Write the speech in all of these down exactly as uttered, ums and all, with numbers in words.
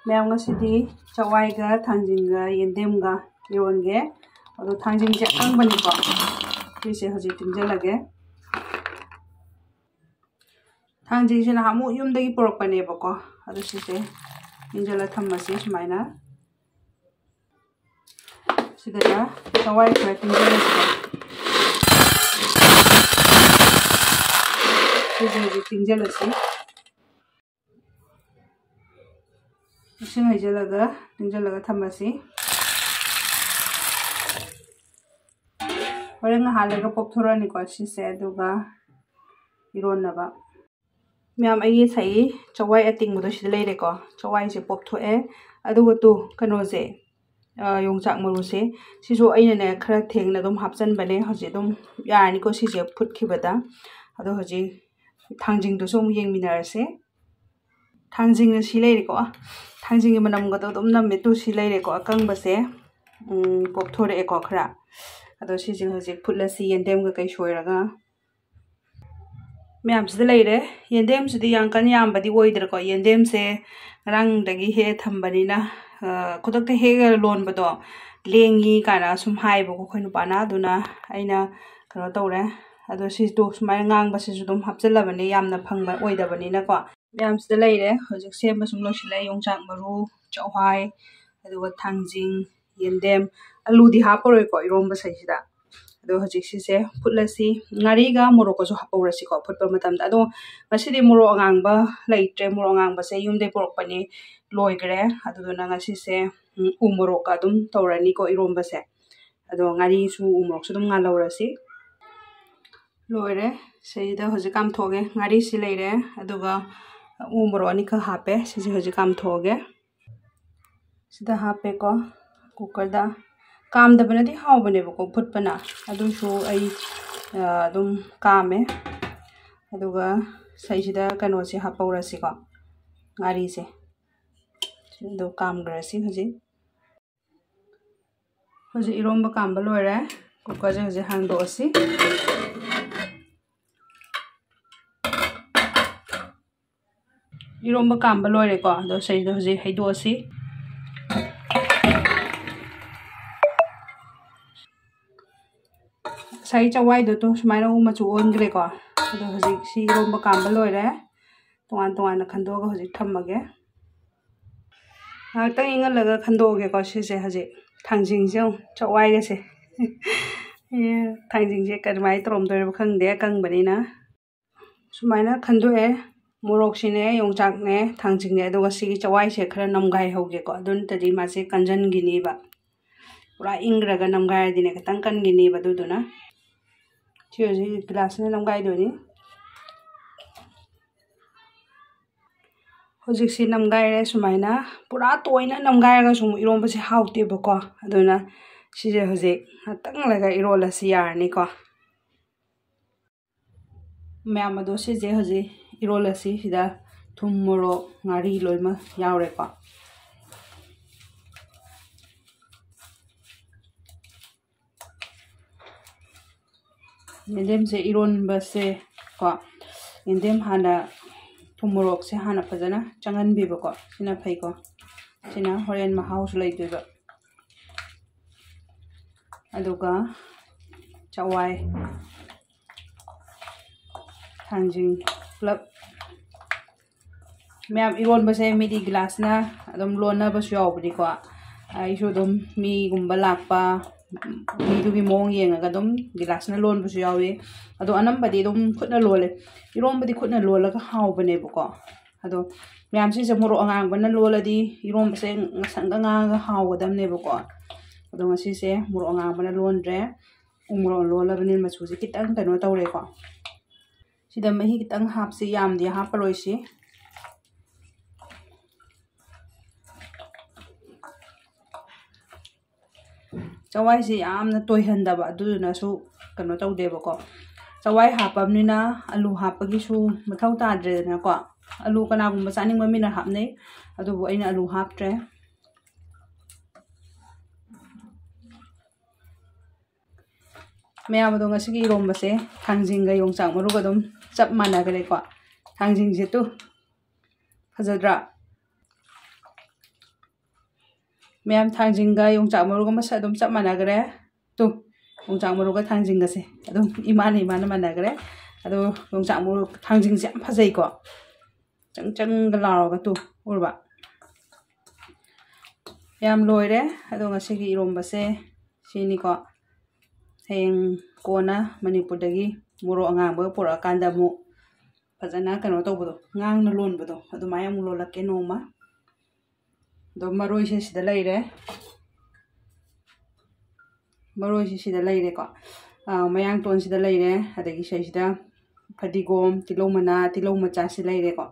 ꯃꯌꯥꯝ, ꯉꯁꯤꯗꯤ ꯆꯋꯥꯏꯒ ꯊꯥꯡꯖꯤꯡꯒ ꯌꯦꯟꯗꯦꯝꯒ ꯏꯔꯣꯟꯒꯦ꯫ ꯑꯗꯣ ꯊꯥꯡꯖꯤꯡꯁꯦ ꯑꯀꯪꯕꯅꯤꯀꯣ, ꯁꯤꯁꯦ ꯍꯧꯖꯤꯛ ꯇꯤꯡꯁꯤꯜꯂꯒꯦ꯫ ꯊꯥꯡꯖꯤꯡꯁꯦ ꯅꯍꯥꯟꯃꯨꯛ ꯌꯨꯝꯗꯒꯤ ꯄꯨꯔꯛꯄꯅꯦꯕꯀꯣ, ꯑꯗꯨ ꯁꯤꯁꯦ ꯇꯤꯡꯁꯤꯜꯂ ꯊꯝꯃꯁꯤ ꯁꯨꯃꯥꯏꯅ꯫ ꯁꯤꯗꯅ ꯆꯋꯥꯏ ꯈꯔ ꯇꯤꯡꯁꯤꯜꯂꯁꯤꯀꯣ꯫ ꯁꯤꯁꯦ ꯍꯧꯖꯤꯛ ꯇꯤꯡꯁꯤꯜꯂꯁꯤ꯫ ꯏꯁꯤꯡ ꯍꯩꯖꯤꯜꯂꯒ ꯇꯤꯡꯁꯤꯜꯂꯒ ꯊꯝꯃꯁꯤ꯫ ꯍꯣꯔꯦꯟ ꯉꯥꯏꯍꯥꯛ ꯂꯩꯔꯒ ꯄꯣꯞꯊꯣꯔꯛꯑꯅꯤꯀꯣ ꯁꯤꯁꯦ, ꯑꯗꯨꯒ ꯏꯔꯣꯟꯅꯕ꯫ ꯃꯌꯥꯝ, ꯑꯩꯒꯤ ꯉꯁꯥꯏꯒꯤ ꯆꯋꯥꯏ ꯑꯇꯤꯡꯕꯗꯣ ꯁꯤꯗ ꯂꯩꯔꯦꯀꯣ꯫ ꯆꯋꯥꯏꯁꯦ ꯄꯣꯞꯊꯣꯛꯑꯦ꯫ ꯑꯗꯨꯒ ꯇꯨ, ꯀꯩꯅꯣꯁꯦ, ꯑ, ꯌꯣꯡꯆꯥꯛ ꯃꯔꯨꯁꯦ, ꯁꯤꯁꯨ ꯑꯩꯅꯅꯦ ꯈꯔ ꯊꯦꯡꯅ ꯑꯗꯨꯝ ꯍꯥꯞꯆꯤꯟꯕꯅꯦ꯫ ꯍꯧꯖꯤꯛ ꯑꯗꯨꯝ ꯌꯥꯔꯅꯤꯀꯣ ꯁꯤꯁꯦ ꯐꯨꯠꯈꯤꯕꯗ꯫ ꯑꯗꯣ ꯍꯧꯖꯤꯛ ꯊꯥꯡꯖꯤꯡꯗꯨꯁꯨ ꯑꯃꯨꯛ ꯌꯦꯡꯃꯤꯟꯅꯔꯁꯦ꯫ ꯊꯥꯡꯖꯤꯡꯅ ꯁꯤ ꯂꯩꯔꯦꯀꯣ꯫ ꯊꯥꯡꯖꯤꯡꯒꯤ ꯃꯅꯝꯒꯗꯣ ꯑꯗꯨꯝ ꯅꯝꯃꯦ꯫ ꯇꯨ, ꯁꯤ ꯂꯩꯔꯦꯀꯣ ꯑꯀꯪꯕꯁꯦ꯫ ꯎꯝ, ꯄꯣꯞꯊꯣꯔꯛꯑꯦꯀꯣ ꯈꯔ꯫ ꯑꯗꯣ ꯁꯤꯁꯦ ꯍꯧꯖꯤꯛ ꯐꯨꯠꯂꯁꯤ ꯌꯦꯟꯗꯦꯝꯒ ꯀꯩ ꯁꯣꯏꯔꯒ꯫ ꯃꯌꯥꯝꯁꯤꯗ ꯂꯩꯔꯦ꯫ ꯌꯦꯟꯗꯦꯝꯁꯤꯗꯤ ꯌꯥꯝ ꯀꯟꯅ ꯌꯥꯝꯕꯗꯤ ꯑꯣꯏꯗ꯭ꯔꯦꯀꯣ꯫ ꯌꯦꯟꯗꯦꯝꯁꯦ ꯉꯔꯥꯡꯗꯒꯤ ꯍꯦꯛꯑ ꯊꯝꯕꯅꯤꯅ, ꯑ, ꯈꯨꯗꯛꯇ ꯍꯦꯛꯑꯒ ꯂꯣꯟꯕꯗꯣ ꯂꯦꯡꯉꯤ ꯀꯥꯏꯅ ꯁꯨꯝ ꯍꯥꯏꯌꯦꯕꯀꯣ ꯑꯩꯈꯣꯏ ꯅꯨꯄꯥꯅ꯫ ꯑꯗꯨꯅ ꯑꯩꯅ ꯀꯩꯅꯣ ꯇꯧꯔꯦ꯫ ꯑꯗꯣ ꯁꯤꯗꯣ ꯁꯨꯃꯥꯏꯅ ꯉꯥꯡꯕꯁꯤꯁꯨ ꯑꯗꯨꯝ ꯍꯥꯞꯆꯤꯜꯂꯕꯅꯤ, ꯌꯥꯝꯅ ꯐꯪꯕ ꯑꯣꯏꯗꯕꯅꯤꯅꯀꯣ꯫ ꯃꯌꯥꯝꯁꯤꯗ ꯂꯩꯔꯦ꯫ ꯍꯧꯖꯤꯛ ꯁꯦꯝꯕ ꯁꯨꯝ ꯂꯣꯏꯁꯤꯜꯂꯦ꯫ ꯌꯣꯡꯆꯥꯛ ꯃꯔꯨ, ꯆꯛꯍꯋꯥꯏ, ꯑꯗꯨꯒ ꯊꯥꯡꯖꯤꯡ, ꯌꯦꯟꯗꯦꯝ, ꯑꯂꯨꯗꯤ ꯍꯥꯞꯄꯔꯣꯏꯀꯣ ꯏꯔꯣꯝꯕ ꯁꯩꯁꯤꯗ꯫ ꯑꯗꯣ ꯍꯧꯖꯤꯛ ꯁꯤꯁꯦ ꯐꯨꯠꯂꯁꯤ꯫ ꯉꯥꯔꯤꯒ ꯃꯣꯔꯣꯛꯀꯁꯨ ꯍꯥꯞꯄꯧꯔꯁꯤꯀꯣ ꯐꯨꯠꯄ ꯃꯇꯝꯗ꯫ ꯑꯗꯣ ꯉꯁꯤꯗꯤ ꯃꯣꯔꯣꯛ ꯑꯉꯥꯡꯕ ꯂꯩꯇ꯭ꯔꯦ꯫ ꯃꯣꯔꯣꯛ ꯑꯉꯥꯡꯕꯁꯦ ꯌꯨꯝꯗꯩ ꯄꯨꯔꯛꯄꯅꯤ, ꯂꯣꯏꯈ꯭ꯔꯦ꯫ ꯑꯗꯨꯗꯨꯅ ꯉꯁꯤꯁꯦ, ꯎꯝ, ꯎ ꯃꯣꯔꯣꯛꯀ ꯑꯗꯨꯝ ꯇꯧꯔꯅꯤꯀꯣ ꯏꯔꯣꯝꯕꯁꯦ꯫ ꯑꯗꯣ ꯉꯥꯔꯤꯁꯨ ꯎ ꯃꯣꯔꯣꯛꯁꯨ ꯑꯗꯨꯝ ꯉꯥꯜꯍꯧꯔꯁꯤ꯫ ꯂꯣꯏꯔꯦ꯫ ꯁꯤꯗ ꯍꯧꯖꯤꯛ ꯀꯥꯝꯊꯣꯛꯑꯒꯦ꯫ ꯉꯥꯔꯤꯁꯤ ꯂꯩꯔꯦ, ꯑꯗꯨꯒ ꯎ ꯃꯣꯔꯣꯛ ꯑꯅꯤꯈꯛ ꯍꯥꯞꯄꯦ꯫ ꯁꯤꯁꯦ ꯍꯧꯖꯤꯛ ꯀꯥꯝꯊꯣꯛꯑꯒꯦ꯫ ꯁꯤꯗ ꯍꯥꯞꯄꯦꯀꯣ ꯀꯨꯀꯔꯗ꯫ ꯀꯥꯝꯗꯕꯅꯗꯤ ꯍꯥꯎꯕꯅꯦꯕꯀꯣ ꯐꯨꯠꯄꯅ, ꯑꯗꯨꯁꯨ ꯑꯩ, ꯑ, ꯑꯗꯨꯝ ꯀꯥꯝꯃꯦ꯫ ꯑꯗꯨꯒ ꯁꯤꯗꯩꯁꯤꯗ ꯀꯩꯅꯣꯁꯦ ꯍꯥꯞꯍꯧꯔꯁꯤꯀꯣ, ꯉꯥꯔꯤꯁꯦ꯫ ꯑꯗꯨ ꯀꯥꯝꯈ꯭ꯔꯁꯤ ꯍꯧꯖꯤꯛ꯫ ꯍꯧꯖꯤꯛ ꯏꯔꯣꯝꯕ ꯀꯥꯝꯕ ꯂꯣꯏꯔꯦ꯫ ꯀꯨꯀꯔꯁꯦ ꯍꯧꯖꯤꯛ ꯍꯥꯡꯗꯣꯛꯑꯁꯤ꯫ ꯏꯔꯣꯝꯕ ꯀꯥꯝꯕ ꯂꯣꯏꯔꯦꯀꯣ꯫ ꯑꯗꯣ ꯁꯤꯗ ꯍꯧꯖꯤꯛ ꯍꯩꯗꯣꯛꯑꯁꯤ꯫ ꯉꯁꯥꯏ ꯆꯋꯥꯏꯗꯣ ꯇꯨ ꯁꯨꯃꯥꯏꯅ ꯎ ꯃꯆꯨ ꯑꯣꯟꯈ꯭ꯔꯦꯀꯣ꯫ ꯑꯗꯣ ꯍꯧꯖꯤꯛ ꯁꯤ ꯏꯔꯣꯝꯕ ꯀꯥꯝꯕ ꯂꯣꯏꯔꯦ꯫ ꯇꯣꯉꯥꯟ ꯇꯣꯉꯥꯟꯅ ꯈꯟꯗꯣꯛꯑꯒ ꯍꯧꯖꯤꯛ ꯊꯝꯃꯒꯦ꯫ ꯉꯥꯏꯍꯥꯛꯇꯪ ꯏꯪꯍꯜꯂꯒ ꯈꯟꯗꯣꯛꯑꯒꯦꯀꯣ꯫ ꯁꯤꯁꯦ ꯍꯧꯖꯤꯛ ꯊꯥꯡꯖꯤꯡꯁꯦ ꯑꯃꯨꯛ ꯆꯋꯥꯏꯒꯁꯦ꯫ ꯑꯦ, ꯊꯥꯡꯖꯤꯡꯁꯦ ꯀꯔꯝꯍꯥꯏꯅ ꯇꯧꯔꯝꯗꯣꯏꯅꯣ ꯈꯪꯗꯦ ꯑꯀꯪꯕꯅꯤꯅ꯫ ꯁꯨꯃꯥꯏꯅ ꯈꯟꯗꯣꯛꯑꯦ꯫ ꯃꯣꯔꯣꯛꯁꯤꯅꯦ, ꯌꯣꯡꯆꯥꯛꯅꯦ, ꯊꯥꯡꯖꯤꯡꯅꯦ, ꯑꯗꯨꯒ ꯁꯤꯒꯤ ꯆꯋꯥꯏꯁꯦ ꯈꯔ ꯅꯝꯒꯥꯏꯍꯧꯒꯦꯀꯣ꯫ ꯑꯗꯨ ꯅꯠꯇ꯭ꯔꯗꯤ ꯃꯥꯁꯦ ꯀꯟꯖꯟꯈꯤꯅꯦꯕ꯫ ꯄꯨꯔꯥ ꯏꯪꯈ꯭ꯔꯒ ꯅꯝꯒꯥꯏꯔꯗꯤꯅꯦ ꯈꯤꯇꯪ ꯀꯟꯈꯤꯅꯦꯕ꯫ ꯑꯗꯨꯗꯨꯅ ꯁꯤ ꯍꯧꯖꯤꯛ ꯒꯤꯂꯥꯁꯁꯤꯅ ꯅꯝꯒꯥꯏꯗꯣꯏꯅꯤ꯫ ꯍꯧꯖꯤꯛꯁꯤ ꯅꯝꯒꯥꯏꯔꯦ꯫ ꯁꯨꯃꯥꯏꯅ ꯄꯨꯔꯥ ꯇꯣꯏꯅ ꯅꯝꯒꯥꯏꯔꯒꯁꯨ ꯑꯃꯨꯛ ꯏꯔꯣꯝꯕꯁꯦ ꯍꯥꯎꯇꯦꯕꯀꯣ꯫ ꯑꯗꯨꯅ ꯁꯤꯁꯦ ꯍꯧꯖꯤꯛ ꯉꯥꯛꯇꯪ ꯂꯩꯔꯒ ꯏꯔꯣꯜꯂꯁꯤ ꯌꯥꯔꯅꯤꯀꯣ꯫ ꯃꯌꯥꯝ ꯑꯗꯣ ꯁꯤꯁꯦ ꯍꯧꯖꯤꯛ ꯏꯔꯣꯜꯂꯁꯤ꯫ ꯁꯤꯗ ꯊꯨꯝ, ꯃꯣꯔꯣꯛ, ꯉꯥꯔꯤ ꯂꯣꯏꯅꯃꯛ ꯌꯥꯎꯔꯦꯀꯣ꯫ ꯌꯦꯟꯗꯦꯝꯁꯦ ꯏꯔꯣꯟꯕꯁꯦ ꯀꯣ, ꯌꯦꯟꯗꯦꯝ ꯍꯥꯟꯅ ꯊꯨꯝ ꯃꯣꯔꯣꯛꯁꯦ ꯍꯥꯟꯅ ꯐꯖꯅ ꯆꯪꯍꯟꯕꯤꯕꯀꯣ, ꯁꯤꯅ ꯐꯩꯀꯣ꯫ ꯁꯤꯅ ꯍꯣꯔꯦꯟ ꯃꯍꯥꯎꯁꯨ ꯂꯩꯗꯣꯏꯕ꯫ ꯑꯗꯨꯒ ꯆꯋꯥꯏ, ꯊꯥꯡꯖꯤꯡ ꯄꯨꯂꯞ ꯃꯌꯥꯝ ꯏꯔꯣꯟꯕꯁꯦ ꯃꯤꯗꯤ ꯒꯤꯂꯥꯁꯅ ꯑꯗꯨꯝ ꯂꯣꯟꯅꯕꯁꯨ ꯌꯥꯎꯕꯅꯤꯀꯣ꯫ ꯑꯩꯁꯨ ꯑꯗꯨꯝ ꯃꯤꯒꯨꯝꯕ ꯂꯥꯛꯄ, ꯃꯤꯗꯨꯒꯤ ꯃꯑꯣꯡ ꯌꯦꯡꯉꯒ ꯑꯗꯨꯝ ꯒꯤꯂꯥꯁꯅ ꯂꯣꯟꯕꯁꯨ ꯌꯥꯎꯏ꯫ ꯑꯗꯣ ꯑꯅꯝꯕꯗꯤ ꯑꯗꯨꯝ ꯈꯨꯠꯅ ꯂꯣꯜꯂꯦ꯫ ꯏꯔꯣꯟꯕꯗꯤ ꯈꯨꯠꯅ ꯂꯣꯜꯂꯒ ꯍꯥꯎꯕꯅꯦꯕꯀꯣ꯫ ꯑꯗꯣ ꯃꯌꯥꯝꯁꯤꯁꯦ ꯃꯣꯔꯣꯛ ꯑꯉꯥꯡꯕꯅ ꯂꯣꯜꯂꯗꯤ ꯏꯔꯣꯟꯕꯁꯦ ꯉꯁꯪꯒ ꯉꯥꯡꯉꯒ ꯍꯥꯎꯒꯗꯕꯅꯦꯕꯀꯣ꯫ ꯑꯗꯣ ꯉꯁꯤꯁꯦ ꯃꯣꯔꯣꯛ ꯑꯉꯥꯡꯕꯅ ꯂꯣꯟꯗ꯭ꯔꯦ꯫ ꯎ ꯃꯣꯔꯣꯛ ꯂꯣꯜꯂꯕꯅꯤꯅ ꯃꯆꯨꯁꯦ ꯈꯤꯇꯪ ꯀꯩꯅꯣ ꯇꯧꯔꯦꯀꯣ꯫ ꯁꯤꯗ ꯃꯍꯤ ꯈꯤꯇꯪ ꯍꯥꯞꯁꯤ, ꯌꯥꯝꯗꯤ ꯍꯥꯞꯄꯔꯣꯏꯁꯤ꯫ ꯆꯋꯥꯏꯁꯦ ꯌꯥꯝꯅ ꯇꯣꯏꯍꯟꯗꯕ, ꯑꯗꯨꯗꯨꯅꯁꯨ ꯀꯩꯅꯣ ꯇꯧꯗꯦꯕꯀꯣ꯫ ꯆꯋꯥꯏ ꯍꯥꯞꯄꯕꯅꯤꯅ ꯑꯂꯨ ꯍꯥꯞꯄꯒꯤꯁꯨ ꯃꯊꯧ ꯇꯥꯗ꯭ꯔꯦꯗꯅꯀꯣ꯫ ꯑꯂꯨ ꯀꯅꯥꯒꯨꯝꯕ ꯆꯥꯅꯤꯡꯕ ꯃꯤꯅ ꯍꯥꯞꯅꯩ, ꯑꯗꯨꯕꯨ ꯑꯩꯅ ꯑꯂꯨ ꯍꯥꯞꯇ꯭ꯔꯦ꯫ ꯃꯌꯥꯝ ꯑꯗꯣ, ꯉꯁꯤꯒꯤ ꯏꯔꯣꯝꯕꯁꯦ ꯊꯥꯡꯖꯤꯡꯒ ꯌꯣꯡꯆꯥꯛ ꯃꯔꯨꯒ ꯑꯗꯨꯝ ꯆꯞ ꯃꯥꯟꯅꯈ꯭ꯔꯦꯀꯣ꯫ ꯊꯥꯡꯖꯤꯡꯁꯦ ꯇꯨ ꯐꯖꯗ꯭ꯔꯥ? ꯃꯌꯥꯝ, ꯊꯥꯡꯖꯤꯡꯒ ꯌꯣꯡꯆꯥꯛ ꯃꯔꯨꯒ ꯃꯁꯛ ꯑꯗꯨꯝ ꯆꯞ ꯃꯥꯟꯅꯈ꯭ꯔꯦ꯫ ꯇꯨ, ꯌꯣꯡꯆꯥꯛ ꯃꯔꯨꯒ ꯊꯥꯡꯖꯤꯡꯒꯁꯦ ꯑꯗꯨꯝ ꯏꯃꯥꯅ ꯏꯃꯥꯅ ꯃꯥꯟꯅꯈ꯭ꯔꯦ꯫ ꯑꯗꯣ ꯌꯣꯡꯆꯥꯛ ꯃꯔꯨ, ꯊꯥꯡꯖꯤꯡꯁꯦ ꯌꯥꯝ ꯐꯖꯩꯀꯣ, ꯆꯪ ꯆꯪꯒ ꯂꯥꯎꯔꯒ꯫ ꯇꯨ, ꯎꯔꯕ? ꯌꯥꯝ ꯂꯣꯏꯔꯦ꯫ ꯑꯗꯣ ꯉꯁꯤꯒꯤ ꯏꯔꯣꯝꯕꯁꯦ ꯁꯤꯅꯤꯀꯣ꯫ ꯍꯌꯦꯡ ꯀꯣꯟꯅ ꯃꯅꯤꯄꯨꯔꯗꯒꯤ ꯃꯣꯔꯣꯛ ꯑꯉꯥꯡꯕꯒ ꯄꯨꯔꯛꯑꯀꯥꯟꯗ ꯑꯃꯨꯛ ꯐꯖꯅ ꯀꯩꯅꯣ ꯇꯧꯕꯗꯣ, ꯉꯥꯡꯅ ꯂꯣꯟꯕꯗꯣ, ꯑꯗꯨꯃꯥꯏꯅ ꯑꯃꯨꯛ ꯂꯣꯜꯂꯛꯀꯦ ꯅꯣꯡꯃ꯫ ꯑꯗꯣ ꯃꯔꯣꯏꯁꯦ ꯁꯤꯗ ꯂꯩꯔꯦ, ꯃꯔꯣꯏꯁꯦ ꯁꯤꯗ ꯂꯩꯔꯦꯀꯣ꯫ ꯑꯥ, ꯃꯌꯥꯡꯇꯣꯟꯁꯤꯗ ꯂꯩꯔꯦ, ꯑꯗꯒꯤ ꯁꯤꯗꯩꯁꯤꯗ ꯐꯗꯤꯒꯣꯝ, ꯇꯤꯜꯍꯧ ꯃꯅꯥ, ꯇꯤꯜꯍꯧ ꯃꯆꯥꯁꯤ ꯂꯩꯔꯦꯀꯣ꯫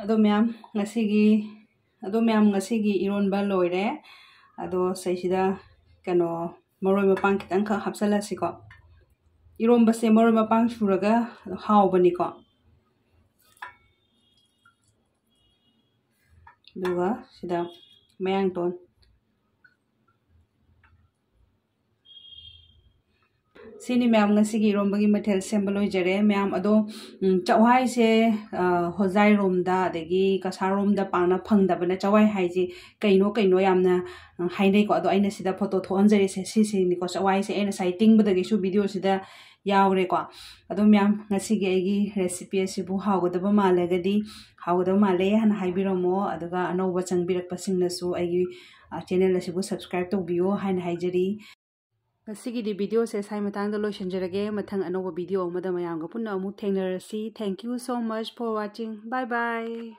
ꯑꯗꯣ ꯃꯌꯥꯝ, ꯉꯁꯤꯒꯤ, ꯑꯗꯣ ꯃꯌꯥꯝ, ꯉꯁꯤꯒꯤ ꯏꯔꯣꯟꯕ ꯂꯣꯏꯔꯦ꯫ ꯑꯗꯣ ꯁꯤꯗꯩꯁꯤꯗ ꯀꯩꯅꯣ, ꯃꯔꯣꯏ ꯃꯄꯥꯡ ꯈꯤꯇꯪꯈꯛ ꯍꯥꯞꯆꯜꯂꯁꯤꯀꯣ꯫ ꯏꯔꯣꯝꯕꯁꯦ ꯃꯔꯣꯏ ꯃꯄꯥꯡ ꯁꯨꯔꯒ ꯍꯥꯎꯕꯅꯤꯀꯣ꯫ ꯑꯗꯨꯒ ꯁꯤꯗ ꯃꯌꯥꯡꯇꯣꯟ꯫ ꯁꯤꯅꯤ ꯃꯌꯥꯝ, ꯉꯁꯤꯒꯤ ꯏꯔꯣꯝꯕꯒꯤ ꯃꯊꯦꯜ ꯁꯦꯝꯕ ꯂꯣꯏꯖꯔꯦ ꯃꯌꯥꯝ꯫ ꯑꯗꯣ, ꯎꯝ, ꯆꯛꯋꯥꯏꯁꯦ, ꯑ, ꯍꯣꯖꯥꯏꯔꯣꯝꯗ ꯑꯗꯒꯤ ꯀꯁꯥꯔꯣꯝꯗ ꯄꯥꯛꯅ ꯐꯪꯗꯕꯅ, ꯆꯛꯋꯥꯏ ꯍꯥꯏꯁꯤ ꯀꯩꯅꯣ ꯀꯩꯅꯣ ꯌꯥꯝꯅ, ꯑ, ꯍꯥꯏꯅꯩꯀꯣ꯫ ꯑꯗꯣ ꯑꯩꯅ ꯁꯤꯗ ꯐꯣꯇꯣ ꯊꯣꯛꯍꯟꯖꯔꯤꯁꯦ ꯁꯤꯁꯤꯅꯤꯀꯣ꯫ ꯆꯛꯋꯥꯏꯁꯦ ꯑꯩ ꯉꯁꯥꯏ ꯇꯤꯡꯕꯗꯒꯤꯁꯨ ꯚꯤꯗꯤꯑꯣꯁꯤꯗ ꯌꯥꯎꯔꯦꯀꯣ꯫ ꯑꯗꯣ ꯃꯌꯥꯝ, ꯉꯁꯤꯒꯤ ꯑꯩꯒꯤ ꯔꯦꯁꯤꯄꯤ ꯑꯁꯤꯕꯨ ꯍꯥꯎꯒꯗꯕ ꯃꯥꯜꯂꯒꯗꯤ, ꯍꯥꯎꯒꯗꯕ ꯃꯥꯜꯂꯦ ꯍꯥꯏꯅ ꯍꯥꯏꯕꯤꯔꯝꯃꯣ꯫ ꯑꯗꯨꯒ ꯑꯅꯧꯕ ꯆꯪꯕꯤꯔꯛꯄꯁꯤꯡꯅꯁꯨ ꯑꯩꯒꯤ, ꯑ, ꯆꯦꯅꯦꯜ ꯑꯁꯤꯕꯨ ꯁꯕꯁꯀ꯭ꯔꯥꯏꯕ ꯇꯧꯕꯤꯌꯣ ꯍꯥꯏꯅ ꯍꯥꯏꯖꯔꯤ꯫ ꯉꯁꯤꯒꯤꯗꯤ ꯚꯤꯗꯤꯑꯣꯁꯦ ꯁ꯭ꯋꯥꯏ ꯃꯇꯥꯡꯗ ꯂꯣꯏꯁꯤꯟꯖꯔꯒꯦ꯫ ꯃꯊꯪ ꯑꯅꯧꯕ ꯚꯤꯗꯤꯑꯣ ꯑꯃꯗ ꯃꯌꯥꯝꯒ ꯄꯨꯟꯅ ꯑꯃꯨꯛ ꯊꯦꯡꯅꯔꯁꯤ꯫ Thank you so much for watching. Bye bye.